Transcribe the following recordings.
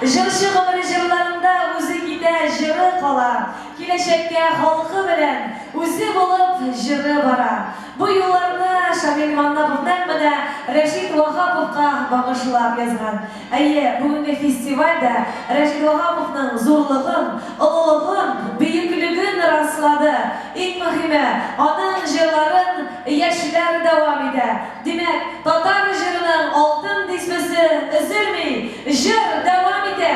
Җырчы гомере җырларында үзе китә, җыры кала. Киләчәккә халкы белән, үзе булып җыры бара. Бу юлларны Шамил Маннапов нәкъ менә Рәшит Ваһаповка багышлап язган. Әйе, бүгенге фестиваль дә Рәшит Ваһаповның зурлыгын, олылыгын, бөеклеген раслады. Иң мөһиме, аның җырларын яшьләр дәвам итә. Димәк, татар җырының алтын дисбесе өзелми, җыр дәвам итә!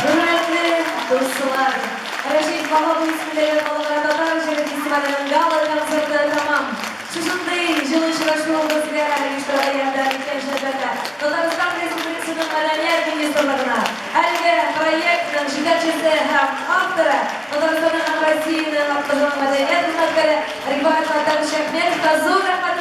Хөрмәтле дуслар, Рәшит Ваһапов исемендәге Халыкара татар җыры фестиваленең гала-концерты тәмам. Шушындый җылы очрашу безгә оештырырга ярдәм иткән өчен, әлбәттә, Татарстан Республикасының Мәдәният министрлыгына, әлеге проектның җитәкчесе һәм авторы, Татарстанның һәм Россиянең атказанган мәдәният хезмәткәре Рифат Хаттамович Әхмәтовка зур рәхмәт.